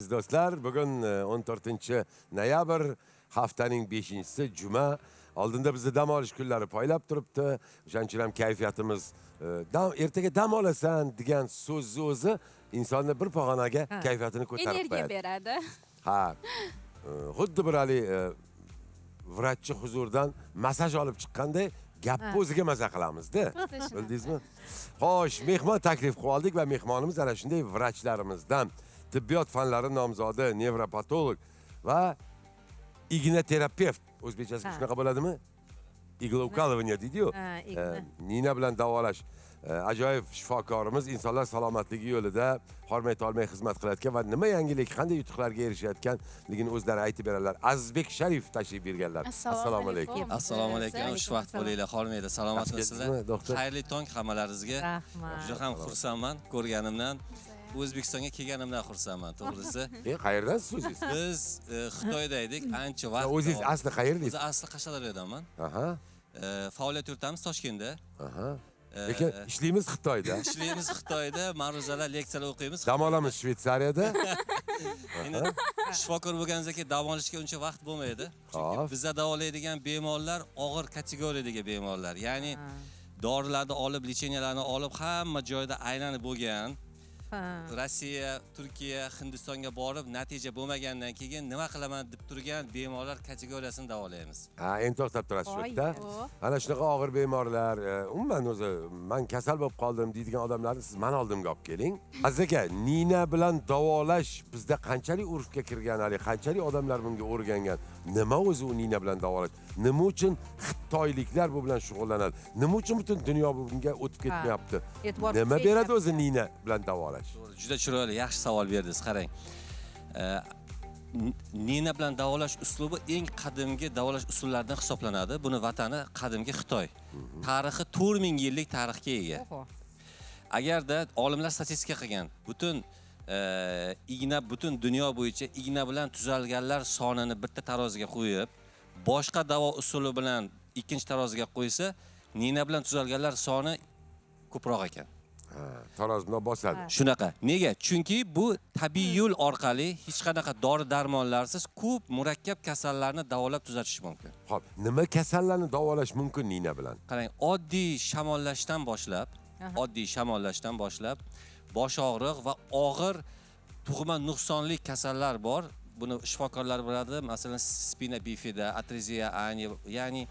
Aziz do'stlar, bugun 14 noyabr, haftaning 5-si juma. Oldinda bizni dam olish kunlari poylab turibdi. O'shaning uchun ham kayfiyatimiz ertaga dam olasan degan so'zni o'zi insonni bir pog'onaga kayfiyatini ko'tarib Energiya qo'yadi. beradi. Ha. Xuddi bir hali vrachchi huzuridan massaj olib chiqqanday gapni o'ziga maza qilamiz-da. Bildingizmi? Xo'sh, mehmon taklif qilib oldik va mehmonimiz ana shunday vrachlarimizdan, tibbiyot fanlari nomzodi, nevropatolog va ignoterapevt. O'zbekchasi shunaqa bo'ladimi? Иглоукалывание deydi-yu. Ha, igna. Nina bilan davolash. Ajoyib shifokorimiz insonlar salomatligi yo'lida hormay tolmay xizmat qilayotgan va nima yangilik, qanday yutuqlarga erishayotganligini o'zlari aytib beradilar. Azizbek Sharif tashrif buyurganlar. Assalomu alaykum. Assalomu alaykum, xushvaqt bo'linglar, hormanglar, salomatmisizlar? Yaxshi doktor. Xayrli tong hammalaringizga. Rahmat. Juda ham xursandman ko'rganimdan. O'zbekistonga kelganimdan xursandman, to'g'risi. Qayerdansiz o'zingiz? Biz Xitoyda edik ancha vaqt. O'zingiz asli qayerlisiz? Biz asli Qashqadaryodanman. Faoliyat yuritamiz Toshkentda. Lekin ishlaymiz Xitoyda. Ishlaymiz Xitoyda, ma'ruzalar, leksiyalar o'qiymiz. Dam olamiz Shvetsariyada. Endi shifokor bo'lganimizdan keyin dam olishga uncha vaqt bo'lmaydi. Chunki bizda davolaydigan bemorlar og'ir kategoriyadagi bemorlar. Ya'ni dorilarni olib, лечения larni olib, hamma joyda aylanib bo'lgan. Rossiya, Turkiya, Hindistonga borib natija bo'lmagandan keyin nima qilaman deb turgan bemorlar kategoriyasini davolaymiz. Ha, endi to'xtab turasiz shu Voy, yerda. Ana shunaqa og'ir bemorlar, umuman o'zi man kasal bo'lib qoldim deydigan odamlarni siz man oldimga olib keling. Aziz aka, nina bilan davolash bizda qanchalik urfga kirgan, hali qanchalik odamlar bunga o'rgangan? Nima o'zi u nina bilan davolash? Nima uchun xitoyliklar bu bilan shug'ullanadi? Nima uchun butun dunyo bunga o'tib ketmayapti? E'tibor Nima kuchaytiradi. beradi o'zi nina bilan davolash? To'g'ri, juda chiroyli, yaxshi savol berdingiz. Qarang. Nina bilan davolash uslubi eng qadimgi davolash usullaridan hisoblanadi. Buni vatani qadimgi Xitoy. Tarixi 4000 yillik tarixga ega. Agarda olimlar statistika qilgan, butun igna butun dunyo bo'yicha igna bilan tuzalganlar sonini bitta taroziga qo'yib, boshqa davo usuli bilan ikkinchi taroziga qo'ysa, nina bilan tuzalganlar soni ko'proq ekan. Ha, tarozini bosadi. Shunaqa. Nega? Chunki bu tabiiy yo'l orqali hech qanaqa dori-darmonlarsiz ko'p murakkab kasallarni davolab tuzatish mumkin. Xo'p, nima kasallarni davolash mumkin nina bilan? Qarang, oddiy shamollashdan boshlab, oddiy shamollashdan boshlab bosh og'riq va og'ir tug'ma nuqsonli kasallar bor. Buni shifokorlar biladi. Masalan, spina bifida, atreziya ani, ya'ni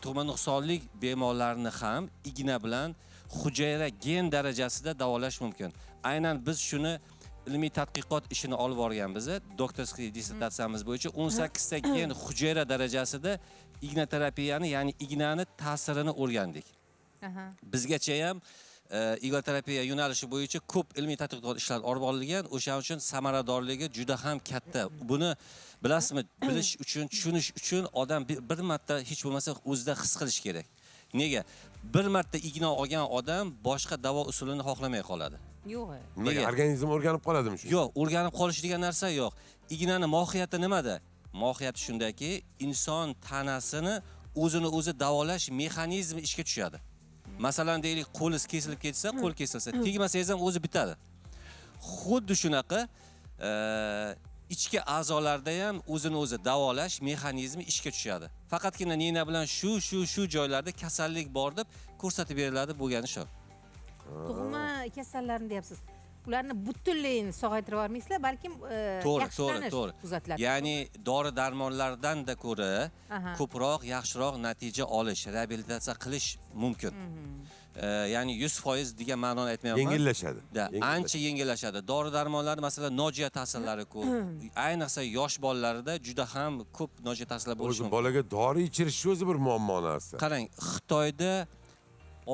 tug'ma nuqsonlik bemorlarni ham igna bilan hujayra gen darajasida davolash mumkin. Aynan biz shuni ilmiy tadqiqot ishini olib borganmiz. Doktorskiy dissertatsiyamiz bo'yicha 18 ta gen hujayra darajasida igna terapiyani, ya'ni ignani ta'sirini o'rgandik. Bizgacha ham igloterapiya yo'nalishi bo'yicha ko'p ilmiy tadqiqot ishlar olib borilgan. O'shaning uchun samaradorligi juda ham katta. Buni bilasizmi, bilish uchun, tushunish uchun odam bir marta hech bo'lmasa o'zida his qilish kerak. Nega? Bir marta igna olgan odam boshqa davo usulini xohlamay qoladi. Yo'q. Nimaga? Nega? Organizm o'rganib qoladimi shu? Yo'q, o'rganib qolish degan narsa yo'q. Ignani mohiyati nimada? Mohiyati shundaki, inson tanasini o'zini o'zi davolash mexanizmi ishga tushadi. Masalan, deylik, qo'lingiz kesilib ketsa, qo'l kesilsa, tegmasangiz ham o'zi bitadi. Xuddi shunaqa, ichki a'zolarda ham o'zini o'zi davolash mexanizmi ishga tushadi. Faqatgina nina bilan shu, shu, shu joylarda kasallik bor deb ko'rsatib beriladi, bo'lgani shu. Tug'ma kasallarni deyapsiz. Ularni butunlay sog'aytirib yubormaysizlar, balkim To'g'ri, to'g'ri, yaxshilanish to'g'ri. kuzatiladi. Ya'ni dori-darmonlardan da ko'ra ko'proq yaxshiroq natija olish, reabilitatsiya qilish mumkin. Ya'ni 100% degan ma'noni aytmayapman. Yengillashadi. Da, Yengillashadi. ancha yengillashadi. Dori-darmonlar, masalan, nojo'ya ta'sirlari ko'p. Ayniqsa yosh bolalarda juda ham ko'p nojo'ya ta'sirlar bo'lishi O'zi mumkin. bolaga dori ichirish o'zi bir muammo narsa. Qarang, Xitoyda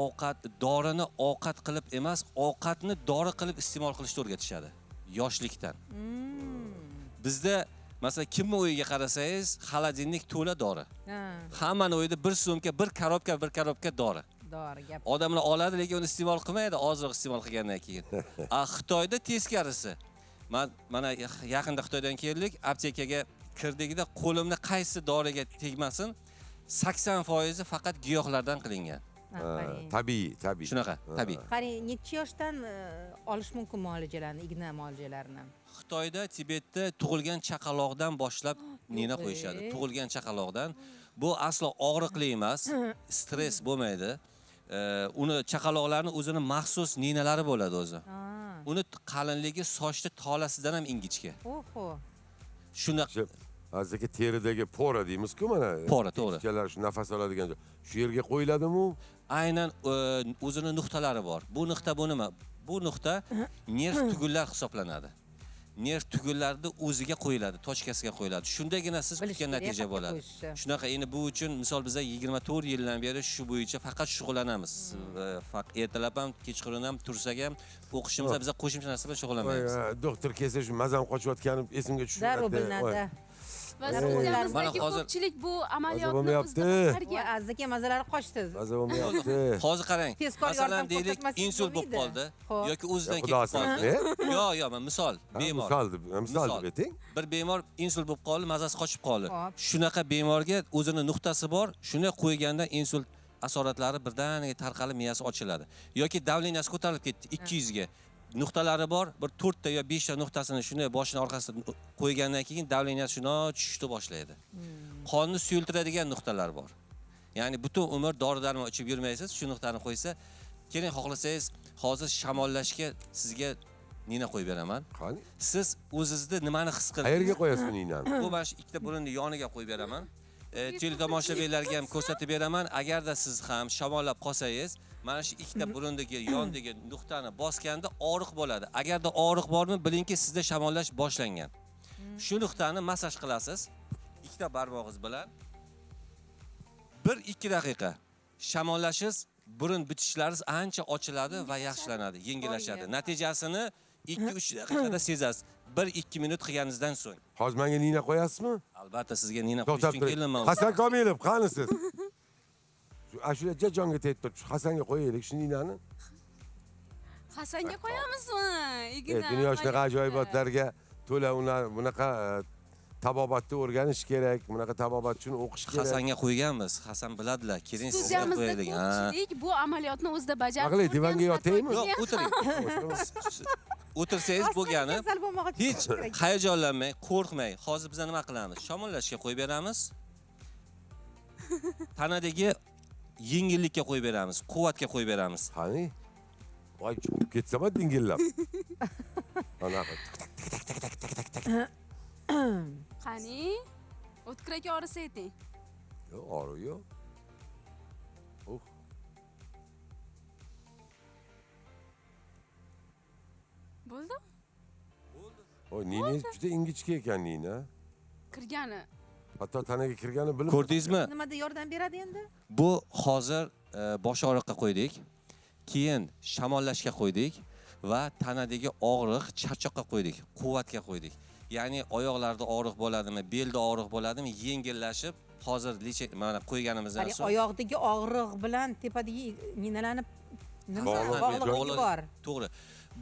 ovqat, dorini ovqat qilib emas, ovqatni dori qilib iste'mol qilishni o'rgatishadi yoshlikdan. Bizda masalan, kimni uyiga qarasangiz, холодильник to'la dori. Hammani uyida bir sumka, bir korobka, bir korobka dori. Dori gap. Odamlar oladi, lekin uni iste'mol qilmaydi, ozroq iste'mol qilgandan keyin. A Xitoyda teskarisi. Man mana yaqinda Xitoydan keldik, aptekaga kirdikda qo'limni qaysi doriga tegmasin, 80% faqat giyohlardan qilingan. Tabiiy, tabiiy. Shunaqa, tabiiy. Qarang, necha yoshdan olish mumkin muolajalarni, igna muolajalarini? Xitoyda, Tibetda tug'ilgan chaqaloqdan boshlab nina qo'yishadi. Tug'ilgan chaqaloqdan. Bu aslo og'riqli emas, stress bo'lmaydi. Uni chaqaloqlarning o'zini maxsus ninalari bo'ladi o'zi. Uni qalinligi sochni tolasidan ham ingichka. Oho. Shunaqa Azaki teridagi pora deymiz-ku mana. Pora, to'g'ri. Teshikchalar shu nafas oladigan joy. Shu yerga qo'yiladimi u? Aynan o'zini nuqtalari bor. Bu nuqta bu nima? Bu nuqta nerv tugunlar hisoblanadi. Nerv tugunlarni o'ziga qo'yiladi, tochkasiga qo'yiladi. Shundagina siz kutgan natija bo'ladi. Shunaqa endi bu uchun misol biza 24 yildan beri shu bo'yicha faqat shug'ullanamiz. Faqat ertalab ham, kechqurun ham, tursak ham o'qishimizda biza qo'shimcha narsa bilan shug'ullanmaymiz. Doktor kelsa shu mazam qochayotganim esimga tushib darrov bilinadi. Va studiyamizdagi ko'pchilik bu amaliyotni o'zida bajargan. Aziz aka mazalari qochdi. Maza bo'lmayapti. Hozir qarang. Masalan deylik, insult bo'lib qoldi yoki o'zidan ketib qoldi. Yo'q, yo'q, men misol, bemor. Misol deb ayting. Bir bemor insult bo'lib qoldi, mazasi qochib qoldi. Shunaqa bemorga o'zini nuqtasi bor, shuni qo'yganda insult asoratlari birdaniga tarqalib miyasi ochiladi. Yoki davleniyasi ko'tarilib ketdi 200 ga. Nuqtalari bor, bir 4 ta yo 5 ta nuqtasini shuni boshini orqasida qo'ygandan keyin davleniyasi shuni tushishni boshlaydi. Qonni suyultiradigan nuqtalar bor. Ya'ni butun umr dori-darmon ichib yurmaysiz, shu nuqtani qo'ysa, keling xohlasangiz hozir shamollashga sizga nina qo'yib beraman. Qani? Siz o'zingizda nimani his qildingiz? Qayerga qo'yasiz ninani? Bu mana shu ikkita burunni yoniga qo'yib beraman. Teletomoshabinlarga ham ko'rsatib beraman. Agarda siz ham shamollab qolsangiz, mana shu ikkita burundagi yondagi nuqtani bosganda og'riq bo'ladi. Agarda og'riq bormi, bilingki sizda shamollash boshlangan. Shu nuqtani massaj qilasiz ikkita barmog'ingiz bilan. 1-2 daqiqa shamollashingiz, burun bitishlaringiz ancha ochiladi va yaxshilanadi, yengillashadi. Natijasini 2-3 daqiqada sezasiz. 1-2 minut qilganingizdan so'ng. Hozir menga nina qo'yasizmi? Albatta sizga nina qo'yish uchun keldim. Hasan Komilov, qanisiz? Shu ashula jonga tegib turib, shu Hasanga qo'yaylik shu ninani. Hasanga qo'yamizmi? Igna. Dunyo shunaqa ajoyibotlarga to'la, ular bunaqa tabobatni o'rganish kerak, bunaqa tabobat uchun o'qish kerak. Hasanga qo'yganmiz, Hasan biladilar, keling sizga qo'yaylik. Ko'pchilik bu amaliyotni o'zida bajarib. Aqli divanga yotaymi? Yo'q, o'tiring. O'tirsangiz bo'lgani, hech hayajonlanmang, qo'rqmang. Hozir biz nima qilamiz? Shamollashga qo'yib beramiz. Tanadagi yengillikka qo'yib beramiz, quvvatga qo'yib beramiz. Qani? Voy, chiqib ketsam dingillab. Anaqa tak tak tak tak tak tak. Qani? O'tkir aka og'risa ayting. Yo'q, og'riq yo'q. Uh. Bo'ldi? Bo'ldi. Voy, nina juda ingichka ekan nina. Kirgani. Hatto tanaga kirgani bilib. Ko'rdingizmi? Nimada yordam beradi endi? Bu hozir bosh og'riqqa qo'ydik. Keyin shamollashga qo'ydik va tanadagi og'riq, charchoqqa qo'ydik, quvvatga qo'ydik. Ya'ni oyoqlarda og'riq bo'ladimi, belda og'riq bo'ladimi, yengillashib hozir mana qo'yganimizdan so'ng oyoqdagi og'riq bilan tepadagi ninalanib nima bog'liqligi bor. To'g'ri.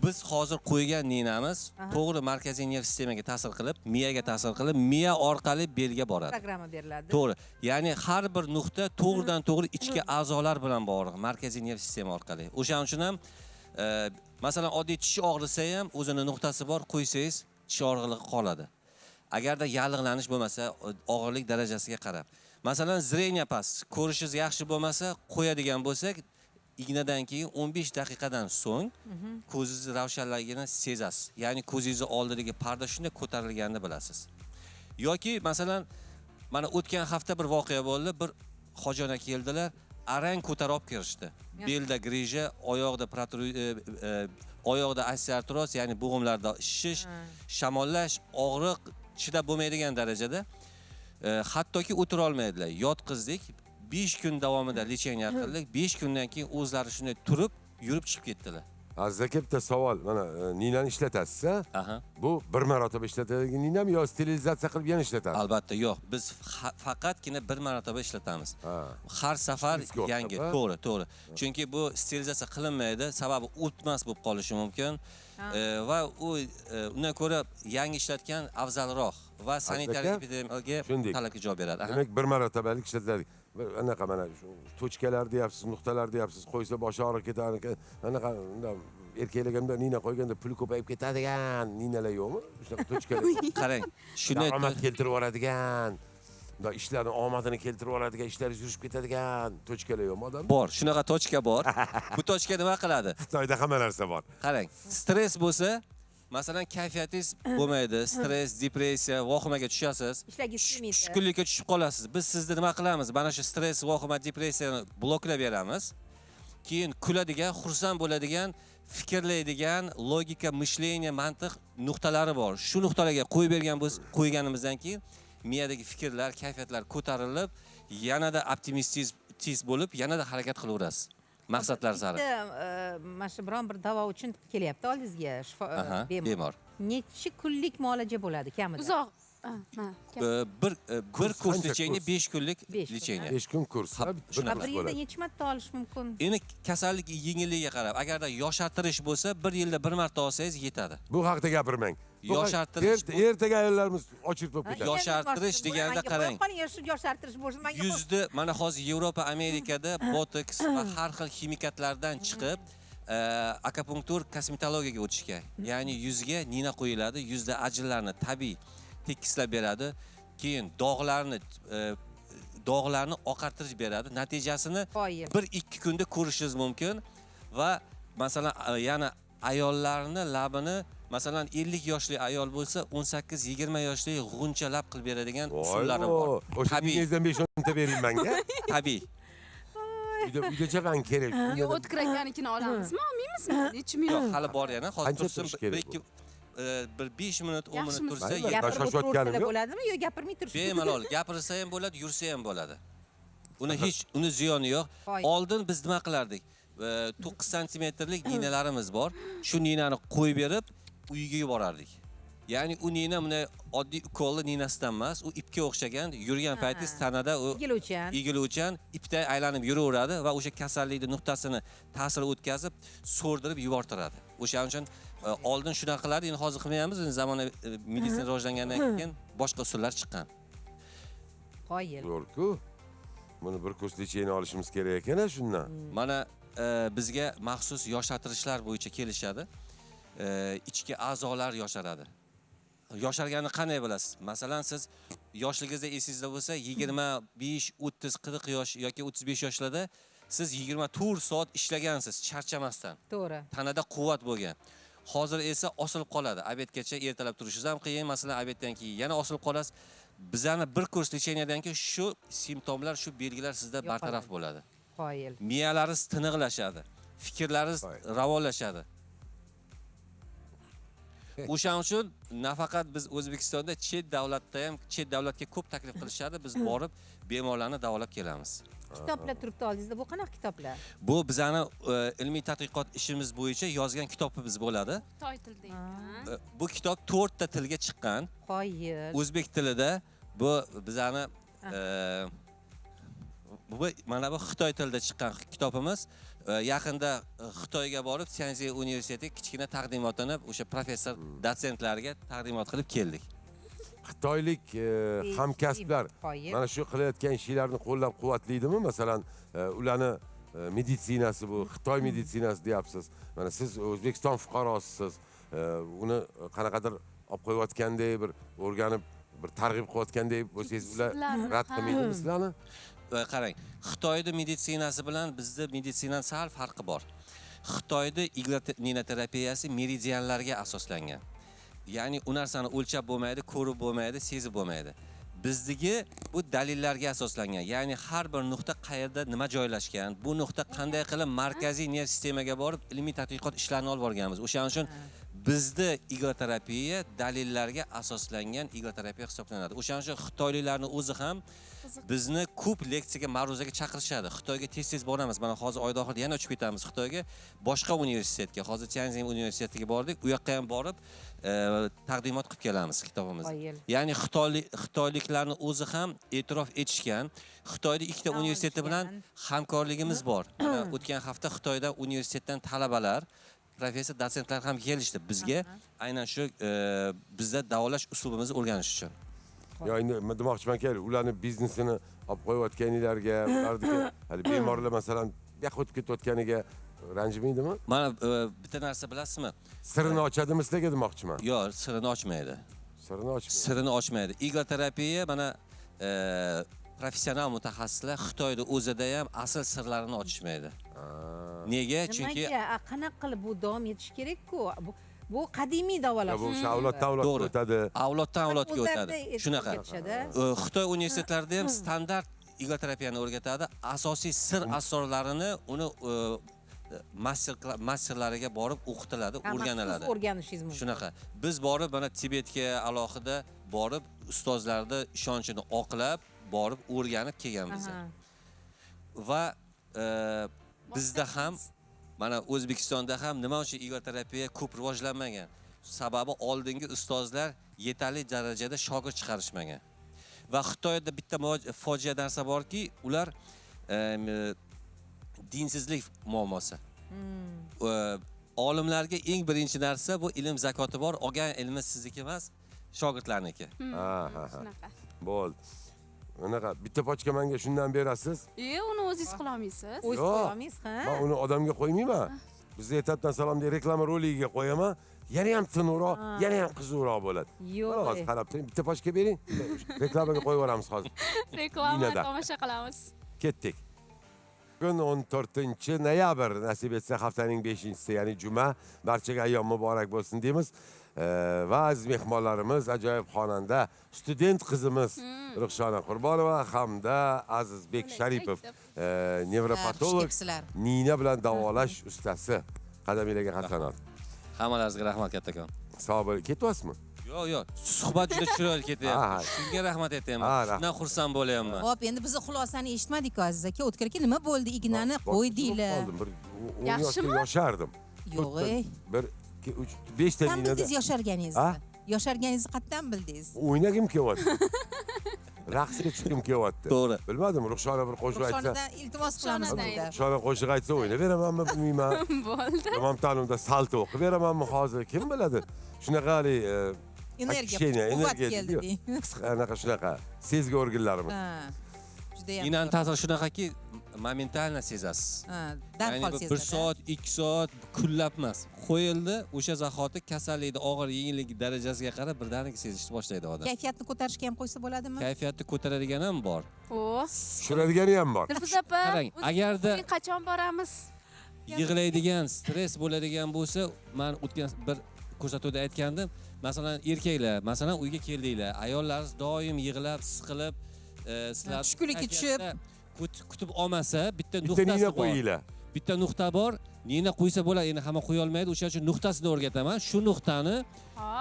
Biz hozir qo'ygan ninamiz to'g'ri markaziy nerv sistemaga ta'sir qilib, miyaga ta'sir qilib, miya orqali belga boradi. Programma beriladi. To'g'ri. Ya'ni har bir nuqta to'g'ridan to'g'ri ichki a'zolar bilan bog'liq, markaziy nerv sistema orqali. O'shaning uchun ham masalan oddiy tish og'risa ham o'zini nuqtasi bor, qo'ysangiz tish og'rig'i qoladi. Agarda yallig'lanish bo'lmasa, og'irlik darajasiga qarab. Masalan, zreniya past, ko'rishingiz yaxshi bo'lmasa, qo'yadigan bo'lsak, ignadan keyin 15 daqiqadan so'ng ko'zingiz ravshanligini sezasiz. Ya'ni ko'zingiz oldidagi parda shunday ko'tarilganini bilasiz. Yoki masalan, mana o'tgan hafta bir voqea bo'ldi, bir hojona keldilar, arang ko'tarib kirishdi. Belda grija, oyoqda oyoqda osteoartroz, ya'ni bo'g'imlarda shishish, shamollash, og'riq chidab bo'lmaydigan darajada. Hattoki o'tira olmaydilar. Yotqizdik. 5 kun davomida lecheniya qildik. 5 kundan keyin o'zlari shunday turib, yurib chiqib ketdilar. Aziz aka, bitta savol. Mana ninani ishlatasiz, ha? Bu bir marotaba ishlatadigan ninami yo sterilizatsiya qilib yana ishlatasiz? Albatta yo'q. Biz faqatgina bir marotaba ishlatamiz. Har safar yangi. To'g'ri, to'g'ri. Chunki bu sterilizatsiya qilinmaydi, sababi o'tmas bo'lib qolishi mumkin. Va u undan ko'ra yangi ishlatgan afzalroq va sanitariya epidemiologiya talabga javob beradi. Demak, bir marotabalik ishlatiladi. Anaqa mana shu точка lar deyapsiz, nuqtalar deyapsiz, qo'ysa bosh og'riq ketadi. Anaqa erkaklarga bunday nina qo'yganda puli ko'payib ketadigan ninalar yo'qmi? Shunaqa точка lar. Qarang, shunday daromad keltirib yuboradigan, bunday ishlarni omadini keltirib yuboradigan, ishlari yurishib ketadigan точка lar yo'qmi odam? Bor, shunaqa точка bor. Bu точка nima qiladi? Xitoyda hamma narsa bor. Qarang, stress bo'lsa, masalan, kayfiyatingiz bo'lmaydi, stress, depressiya, vahimaga tushasiz. Ishlagingiz kelmaydi. Tushkunlikka tushib qolasiz. Biz sizni nima qilamiz? Mana shu stress, vahima, depressiyani bloklab beramiz. Keyin kuladigan, xursand bo'ladigan, fikrlaydigan, logika, мышление, mantiq nuqtalari bor. Shu nuqtalarga qo'yib bergan bo'lsa, qo'yganimizdan keyin miyadagi fikrlar, kayfiyatlar ko'tarilib, yanada optimist bo'lib, yanada harakat qilaverasiz. Maqsadlar sari. Bitta mana shu biron bir davo uchun kelyapti oldingizga shifo bemor. Necha kunlik muolaja bo'ladi kamida? Uzoq. Bir kurs лечение 5 kunlik лечение. 5 kun kurs. Bir yilda necha marta olish mumkin? Endi kasallik yengilligiga qarab, agarda yoshartirish bo'lsa, bir yilda bir marta olsangiz yetadi. Bu haqda gapirmang. Yoshartirish ertaga ayollarimiz ochirib bo'lib ketadi. Yoshartirish deganda qarang. Yoshartirish bo'lsa menga yuzda mana hozir Yevropa, Amerikada botoks va har xil ximikatlardan chiqib akupunktur kosmetologiyaga o'tishgan. Ya'ni yuzga nina qo'yiladi, yuzda ajinlarni tabiiy tekislab beradi, keyin dog'larni oqartirib beradi. Natijasini 1-2 kunda ko'rishingiz mumkin va masalan yana ayollarni labini, masalan 50 yoshli ayol bo'lsa, 18-20 yoshli g'uncha lab qilib beradigan usullari bor. O'sha mingizdan 5-10 ta bering menga. Tabiiy. Uyda man kerak. Yo'q, o'tkir akanikini olamizmi, olmaymizmi? Necha minut? Yo'q, hali bor yana. Hozir tursin bir 5 minut, 10 minut tursa, gapirib bo'ladimi yo gapirmay turish? Bemalol gapirsa ham bo'ladi, yursa ham bo'ladi. Uni hech uni ziyoni yo'q. Oldin biz nima qilardik? 9 santimetrlik ninalarimiz bor. Shu ninani qo'yib berib uyga yuborardik. Ya'ni u nina bunday oddiy ukolli ninasidan emas, u ipga o'xshagan, yurgan paytingiz tanada u egiluvchan ipda aylanib yuraveradi va o'sha kasallikning nuqtasini ta'sir o'tkazib, so'rdirib yubortiradi. O'shaning uchun oldin shunaqa qilardi, endi hozir qilmaymiz. Endi zamonaviy meditsina rivojlangandan keyin boshqa usullar chiqqan. Qoyil. Zo'r-ku. Buni bir kurs lecheniya olishimiz kerak ekan shundan. Mana bizga maxsus yoshartirishlar bo'yicha kelishadi. Ichki a'zolar yosharadi. Yosharganini qanday bilasiz? Masalan, siz yoshligingizda esingizda bo'lsa, 25, 30, 40 yosh yoki 35 yoshlarda siz 24 soat ishlagansiz, charchamasdan. To'g'ri. Tanada quvvat bo'lgan. Hozir esa osilib qoladi. Obedgacha ertalab turishingiz ham qiyin, masalan, obeddan keyin yana osilib qolasiz. Bizani bir kurs lecheniyadan keyin shu simptomlar, shu belgilar sizda bartaraf bo'ladi. Qoyil. Miyalaringiz tiniqlashadi, fikrlaringiz ravonlashadi. O'shaning uchun nafaqat biz O'zbekistonda, chet davlatda ham, chet davlatga ko'p taklif qilishadi. Biz borib bemorlarni davolab kelamiz. Kitoblar turibdi oldingizda. Bu qanaqa kitoblar? Bu bizani ilmiy tadqiqot ishimiz bo'yicha yozgan kitobimiz bo'ladi. Xitoy tilida ekan. Bu kitob 4 ta tilga chiqqan. Qoyil. O'zbek tilida bu bizani bu mana bu Xitoy tilida chiqqan kitobimiz. Yaqinda Xitoyga borib, Tianjin universitetiga kichkina taqdimotini o'sha professor dotsentlarga taqdimot qilib keldik. Xitoylik hamkasblar mana shu qilayotgan ishlarni qo'llab-quvvatlaydimi? Masalan, ularni meditsinasi bu Xitoy meditsinasi deyapsiz. Mana siz O'zbekiston fuqarosisiz. Uni qanaqadir olib qo'yayotgandek, bir o'rganib, bir targ'ib qilayotgandek bo'lsangiz, ular rad qilmaydimi sizlarni? Qarang, Xitoyda meditsinasi bilan bizda meditsinaning sal farqi bor. Xitoyda igla-ninoterapiyasi meridianlarga asoslangan. Ya'ni u narsani o'lchab bo'lmaydi, ko'rib bo'lmaydi, sezib bo'lmaydi. Bizdagi bu dalillarga asoslangan. Ya'ni har bir nuqta qayerda nima joylashgan, bu nuqta qanday qilib markaziy nerv sistemaga borib ilmiy tadqiqot ishlarini olib borganmiz. O'shaning uchun bizda igloterapiya dalillarga asoslangan igloterapiya hisoblanadi. O'shaning uchun xitoyliklarning o'zi ham bizni ko'p leksiyaga, ma'ruzaga chaqirishadi. Xitoyga tez-tez boramiz. Mana hozir oyda oxirida yana uchib ketamiz Xitoyga, boshqa universitetga. Hozir Tianjin universitetiga bordik. U yoqqa ham borib taqdimot qilib kelamiz kitobimizni. Ya'ni xitoyliklarning o'zi ham e'tirof etishgan. Xitoyda ikkita universiteti bilan hamkorligimiz bor. Mana o'tgan hafta Xitoydan universitetdan talabalar, professor, dotsentlar ham kelishdi bizga. Aynan shu bizda davolash uslubimizni o'rganish uchun. Yo, endi nima demoqchimanki, ularni biznesini olib qo'yayotganinglarga, ularniki hali bemorlar masalan bu yoqqa o'tib ketayotganiga ranjimaydimi? Mana bitta narsa bilasizmi? Sirini ochadimi sizlarga demoqchiman. Yo'q, sirini ochmaydi. Sirini ochmaydi. Sirini ochmaydi. Igloterapiya mana professional mutaxassislar Xitoyda o'zida ham asl sirlarini ochishmaydi. Nega? Chunki nimaga? Qanaqa qilib bu davom etishi kerak-ku? Bu qadimiy davolash. Bu o'sha avloddan avlodga o'tadi. Avloddan avlodga o'tadi. Shunaqa. Xitoy universitetlarida ham standart igloterapiyani o'rgatadi. Asosiy sir asrorlarini uni masterlariga borib o'qitiladi, o'rganiladi. O'rganishingiz mumkin. Shunaqa. Biz borib mana Tibetga alohida borib ustozlarni ishonchini oqlab borib o'rganib kelganmiz. Va bizda ham mana O'zbekistonda ham nima uchun igloterapiya ko'p rivojlanmagan? Sababi oldingi ustozlar yetarli darajada shogird chiqarishmagan. Va Xitoyda bitta fojia narsa borki, ular dinsizlik muammosi. Olimlarga eng birinchi narsa bu ilm zakoti bor, olgan ilmi sizniki emas, shogirdlarniki. Shunaqa. Bo'ldi. Unaqa bitta pochka menga shundan berasiz. Uni o'zingiz qila olmaysiz. O'zingiz qo'ya olmaysiz, ha? Men uni odamga qo'ymayman. Biz etapdan salom deb reklama roligiga qo'yaman. Yana ham tiniqroq, yana ham qiziqroq bo'ladi. Yo'q. Hozir qarab turing, bitta pochka bering. Reklamaga qo'yib yuboramiz hozir. Reklama tomosha qilamiz. Ketdik. Bugun 14 noyabr, nasib etsa haftaning 5-chisi, ya'ni juma. Barchaga ayyom muborak bo'lsin deymiz. Va aziz mehmonlarimiz ajoyib xonanda, student qizimiz Ruxshona Qurbonova hamda Azizbek Sharipov, nevropatolog, nina bilan davolash ustasi. Qadaminglarga hasanat. Hammalaringizga rahmat kattakon. Sog' bo'ling. Ketyapsizmi? Yo'q, yo'q. Suhbat juda chiroyli ketyapti. Shunga rahmat aytyapman. Shundan xursand bo'lyapman. Xo'p, endi biz xulosani eshitmadik-ku Aziz aka. O'tkir aka, nima bo'ldi? Ignani qo'ydinglar. Bir 10 yoshda yoshardim. Yo'q, ey. 1 2 3 5 ta Qatdan bildingiz yosharganingizni? Yosharganingizni qatdan bildingiz? O'ynagim kelyapti. Raqsga tushgim kelyapti. To'g'ri. Bilmadim, Ruxshona bir qo'shiq aytsa. Ruxshonadan iltimos qilamiz bunda. Ruxshona qo'shiq aytsa o'ynab beramanmi bilmayman. Bo'ldi. Imom ta'limda salto o'qib beramanmi hozir, kim biladi? Shunaqa hali energiya, quvvat keldi deng. Anaqa shunaqa sezgi organlarimiz. Judayam. Inan ta'siri shunaqaki, momentalno sezasiz. Darhol seziladi. 1 soat, 2 soat kunlab emas. Qo'yildi, o'sha zahoti kasallikni og'ir yengillik darajasiga qarab birdaniga sezishni boshlaydi odam. Kayfiyatni ko'tarishga ham qo'ysa bo'ladimi? Kayfiyatni ko'taradigan ham bor. Tushiradigani ham bor. Dilfuza opa, qarang, agarda qachon boramiz? Yig'laydigan, stress bo'ladigan bo'lsa, men o'tgan bir ko'rsatuvda aytgandim, masalan, erkaklar, masalan, uyga keldinglar, ayollaringiz doim yig'lab, siqilib, sizlar tushkunlikka tushib kutib olmasa, bitta nuqtasi bor. Bitta nuqta bor, nina qo'ysa bo'ladi, endi hamma qo'ya olmaydi, o'sha uchun nuqtasini o'rgataman. Shu nuqtani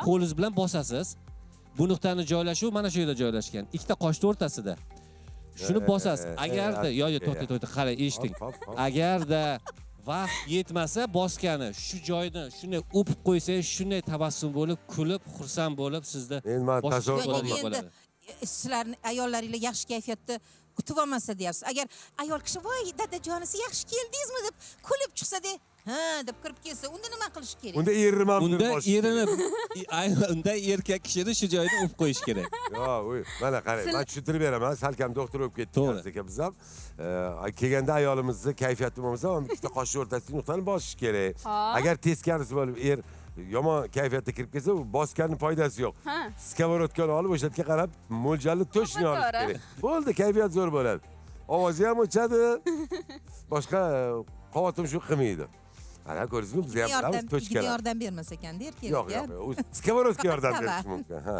qo'lingiz bilan bosasiz. Bu nuqtani joylashuvi mana shu yerda joylashgan. Ikkita qoshni o'rtasida. Shuni bosasiz. Agarda, yo, yo, to'xta, to'xta, qarang, eshiting. Agarda vaqt yetmasa bosgani, shu joyni shunday o'pib qo'ysangiz, shunday tabassum bo'lib, kulib, xursand bo'lib sizda bo'ladi. Sizlarni ayollaringlar yaxshi kayfiyatda kutib olmasa deyapsiz. Agar ayol kishi voy dadajonisi yaxshi keldingizmi deb kulib chiqsa de, ha deb kirib kelsa, unda nima qilish kerak? Unda erini ham unda erini unda erkak kishini shu joyda o'pib qo'yish kerak. Yo'q, mana qarang, men tushuntirib beraman. Salkam doktor bo'lib ketdik aka biz ham. Kelganda ayolimizni kayfiyati bo'lmasa, ikkita qoshni o'rtasidagi nuqtani bosish kerak. Agar teskarisi bo'lib er yomon kayfiyatda kirib kelsa, u bosganning foydasi yo'q. Skовородкani olib o'sha yerga qarab mo'ljalni to'shni olish kerak. Bo'ldi, kayfiyat zo'r bo'ladi. Ovozi ham o'chadi. Boshqa qavotim shu qilmaydi. Ana ko'rdingizmi, biz ham bilamiz to'chkalar. Yordam bermas ekanda erkaklar. Yo'q, yo'q, skовородка yordam berishi mumkin. Ha.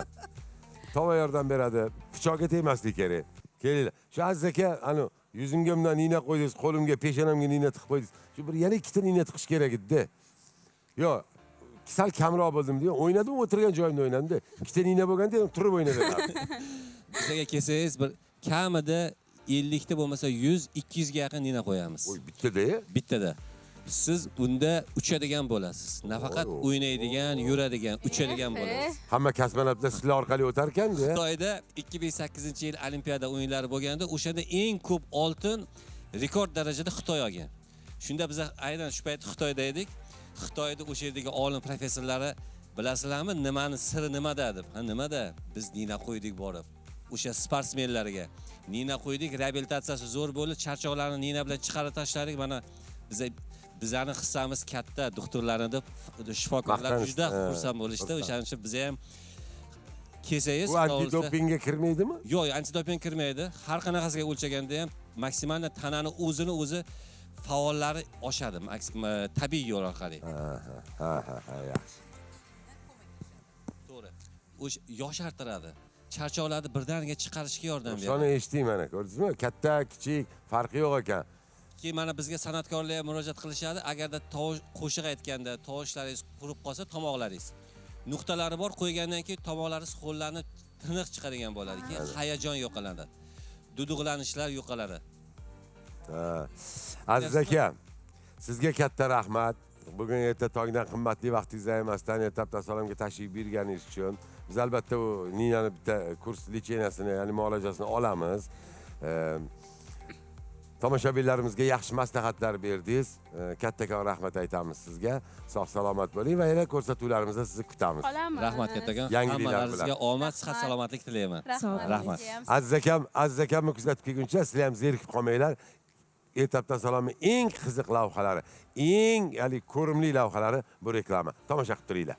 Tova yordam beradi. Pichoqqa tegmaslik kerak. Kelinglar. Shu Aziz aka, ana yuzimga bundan nina qo'ydingiz, qo'limga, peshonamga nina tiqib qo'ydingiz. Shu bir yana ikkita nina tiqish kerak edi-da. Yo'q, sal kamroq bo'ldim degan, o'ynadim, o'tirgan joyimda o'ynadim-da. Ikkita nina bo'lganda ham turib o'ynayverardim. Bizga kelsangiz bir kamida 50 ta bo'lmasa 100, 200 ga yaqin nina qo'yamiz. Voy, bittada? Bittada. Siz unda uchadigan bo'lasiz. Nafaqat o'ynaydigan, yuradigan, uchadigan bo'lasiz. Hamma kosmonavtlar sizlar orqali o'tar ekan-da. Xitoyda 2008-yil Olimpiada o'yinlari bo'lganda, o'shanda eng ko'p oltin rekord darajada Xitoy olgan. Shunda biz aynan shu payt Xitoyda edik. Xitoyda o'sha yerdagi olim professorlari bilasizlarmi, nimani siri nimada deb. Ha, nimada? Biz nina qo'ydik borib. O'sha sportsmenlarga nina qo'ydik, reabilitatsiyasi zo'r bo'ldi, charchoqlarni nina bilan chiqarib tashladik. Mana bizani hissamiz katta, doktorlarni deb shifokorlar juda xursand bo'lishdi. O'shaning uchun biza ham kelsangiz, Bu antidopingga kirmaydimi? Yo'q, antidoping kirmaydi. Har qanaqasiga o'lchaganda ham maksimalni tanani o'zini o'zi faollari oshadi, tabiiy yo'l orqali. Ha, yaxshi. To'g'ri. O'sha yoshartiradi. Charchoqlarni birdaniga chiqarishga yordam beradi. Shuni eshitding mana, ko'rdingizmi? Katta, kichik farqi yo'q ekan. Keyin mana bizga san'atkorlar ham murojaat qilishadi. Agarda tovush qo'shiq aytganda tovushlaringiz qurib qolsa, tomoqlaringiz nuqtalari bor, qo'ygandan keyin tomoqlaringiz ho'llanib tiniq chiqadigan bo'ladi. Keyin hayajon yo'qoladi. Duduqlanishlar yo'qoladi. Aziz aka, sizga katta rahmat. Bugun erta tongdan qimmatli vaqtingizni ayamasdan Ertalabdan salomga tashrif buyurganingiz uchun. Biz albatta u Ninani bitta kurs lecheniyasini, ya'ni muolajasini olamiz. Tomoshabinlarimizga yaxshi maslahatlar berdingiz. Kattakon rahmat aytamiz sizga. Sog' salomat bo'ling va yana ko'rsatuvlarimizda sizni kutamiz. Qolamiz. Rahmat kattakon. Yangiliklar Hammalaringizga bilan. Omad, sihat, salomatlik tilayman. Rahmat. Rahmat. Aziz akam, Aziz akamni kuzatib kelguncha sizlar ham zerikib qolmanglar. Ertalabdan salomning eng qiziq lavhalari, eng ya'ni ko'rimli lavhalari bu reklama. Tomosha qilib turinglar.